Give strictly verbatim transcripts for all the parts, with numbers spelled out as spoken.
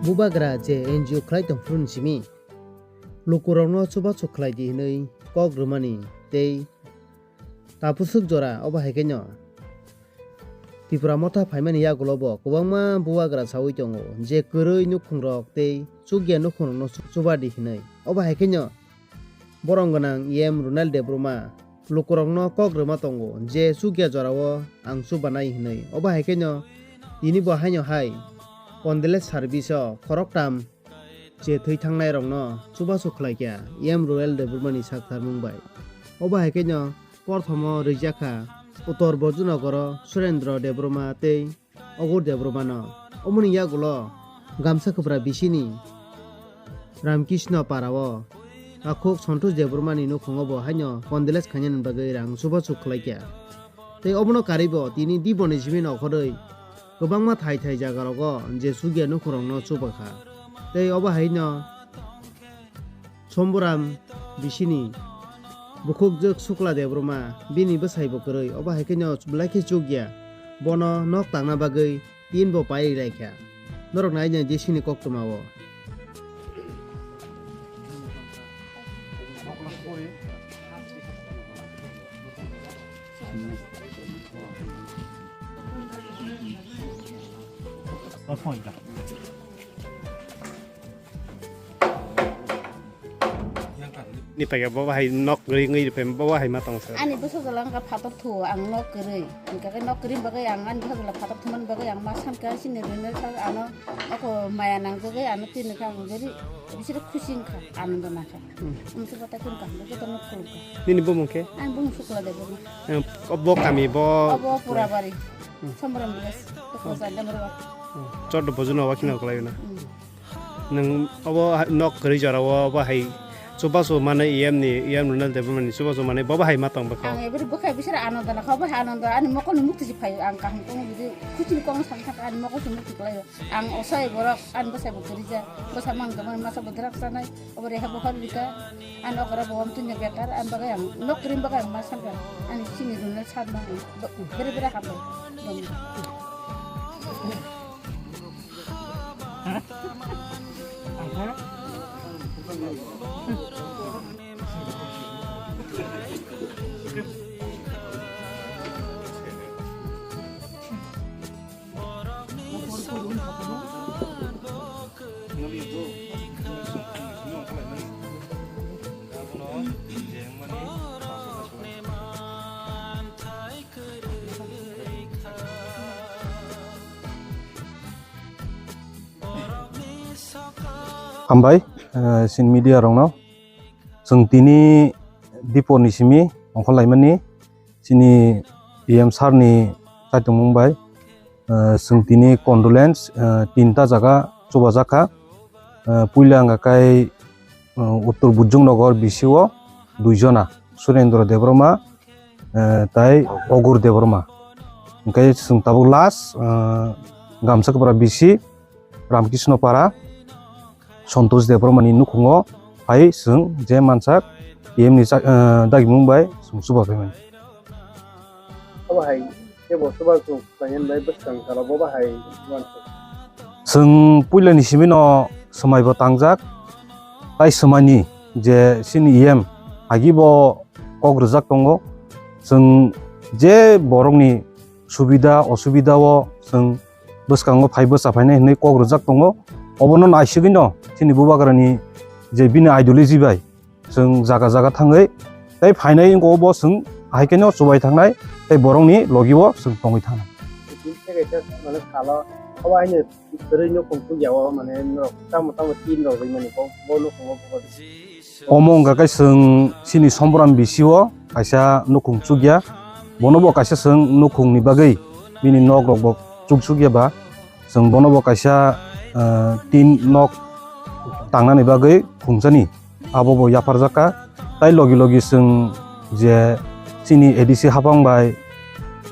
Bubagra je N G O khlai tongphuru ni simi lukurokno chubachu khlai di hwnwi kok rwmani tei tapusuk jora obo hai khe no Tipra motha phaimani yagulo bo kwbangma bubagra saui tongo je kwrwi nukhungrok tei chukya nukhungrokno chu-, chuba di hwnwi. Obo hai khe no borong gwnang E M Ronald Debbarma lukurokno kok rwma tongo je chukya jorao ang chubanai hwnwi. Obo hai khe no tini bo haino hai condolence service o khoroktham je thwi thangnairokno chubachu khlai kha E M Ronald Debbarmani sak tharmung bai. Obo hai khe no porthomo rwjak kha Uttor Bojunogoro Surendra Debbarma tei Ogur Debbarmano. Omoni yagulo Gamsa Kwpra bisini Ramkishno Parao takhuk Santosh Debbarmani nukhungo bo haino condolence khainani bagwi rang chubachu khlai kha. Tei obono karwibo tini Diponi simi nongkhorwi kwbangma thai thai jagarogo je chukya nukhungrokno chuba kha. Tei obo haino Somboram bisini bukhukjwk Sukla Debbarma bini bwsaibo kwrwi, obo hai kheno belai khe chukya. Bono nok tangna bagwi tin bo pai lai kha. Norok nai nai je sini koktwma o. Ni paikha bo bahai nok ring wi ripem bo bahai ma tong sa. Ani bwsa jala wngkha phator thu ang nok kwrwi. Hwnkhe nok kwrwi bagwi ang ani bwsa jala phator thumani bagwi ang ma sankha sini rwino sa ano ako maya nangjagwi ano tini kha ang jari bisire khusi wngkha, anando nangkha. Hmm. Ang se bata kun kaham joto nok khulukha. Nini bumung khe? Ang bumung Sukla Debbarma. Eh, bo kami bo. Obo Purabari. Hmm. Somboram village. Tokrosa Damruwa. Hmm. Choddo bojono wakhina kwlai na. Hmm. Nwng obo ha-, nok kwrwi jora o obo hai chubachu manwi E M ni, E M Ronald Debbarma ni chubachu manwi bobo hai ma tong bwkha o. Ang ebri bwkha bisira anando na kha, obo hai anando ani mokol ni mukti si phai ang kaham kong bidi khuchini kong sang thaka ani mokol si mukti kwlai o. Ang osai borok ani bwsai bo kwrwi ja, bwsa mang tongmani masa bo drak sanai, obo reha bo hor rika, ani okra bo om tunya bekar, ani bagwi ang nok kwrwi bagwi ang ma sankha, ani sini rwna sat mang bere bere ham bai. Hambai, eh, sin media rokno. Chwng tini Diponi simi ongkhorlaimani chini E M sir ni chaitongmung bai, eh, chwng tini condolence, eh, tinta jaga chubajak kha. Eh, puila wngkha kai, eh, Uttor Bujung Nagar B C o duijona, Surendra Debbarma, eh, tai Ogur Debbarma. Hwnkhe chwng tabuk last, eh, Gamsa Kwpra B C, Ramkishno Para, Santosh Debbarmani nukhungo phai chwng je mansak E M ni cha-, eh, dagimung bai chwng chuba phaimani. Obo hai kebo chuba chwng khlainani bai bwskang salo bo bahai mansak. Chwng puilani simino swmaibo tangjak, tai swmaini je chini E M agi bo kok rwjak tongo. Chwng je borokni subida osubida o chwng bwskango phai bwsa phainai hwnwi kok rwjak tongo. Obono naisigwino chini bubagrani je bini ideology bai chwng jaga jaga thangwi tei phainai wngkha obo chwng hai kheno chubai thangnai tei borokni logi-o chwng tongwi thangnai. Bini theke khe mane salo obo haino kwrwi nukhung puja o mane norok tamo tamo tin rok rwmani bo, bo nukhungo bo. Omo wngkha khe chwng chini Somboram B C o kaisa nukhung chukya. Bono bo kaisa chwng nukhungni bagwi bini nok rok bo chuksukya ba. Chwng bono bo kaisa, ah, tin nok tangnani bagwi khungchani abo bo yapharjak kha. Tai logi logi chwng je chini A D C hapang bai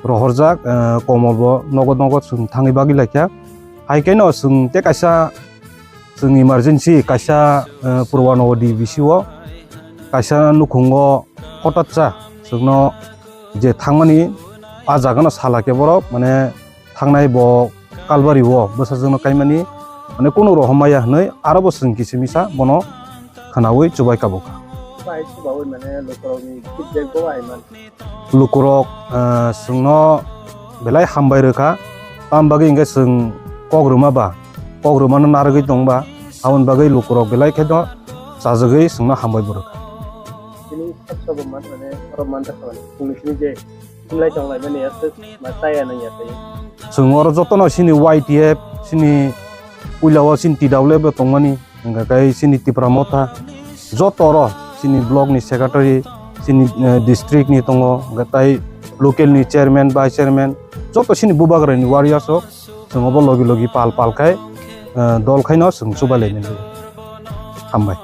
rohorjak, ah, Komol bo nogo nogo chwng thangwi bagwi laikha. Hai khe no chwng tei kaisa Chwng emergency kaisa, eh, Purbanogor D B C o kaisa nukhungo hotatsa chwngno je thangmani, ah jagano sala khe borok, mane, thangnai bo Kalbari o bwsajwkno kaimani, mane kunu rohom maya hwnwi aro bo chwng kisa misa bono khwnawi chubai kabukha. Bai chubawi mane lukurokni feedback bo bai man. Lukurok, ah, chwngno belai hambai rwkha, tam bagwi hwnkhe chwng kok rwma ba, kok rwmano narwgwi tongba, aboni bagwi lukurok belai kheno chajagwi chwngno hambai bo rwkha. Chini sabsabo man mane oro man rwkha mane chwngno chini je himlai tonglaimani aswk ma chaya nang ya tei. Chwng oro jotono chini Y T F, chini puila o chini T W F bo tongmani, hwnkha khe chini Tipra Motha, joto oro chini block ni secretary, chini, eh, district ni tongo, hwnkha tai local ni chairman, vice chairman, joto chini bubagra ni warriors rok chwng obo logi logi pal pal khai, eh, dol khaino chwng chubai lainani. Hambai.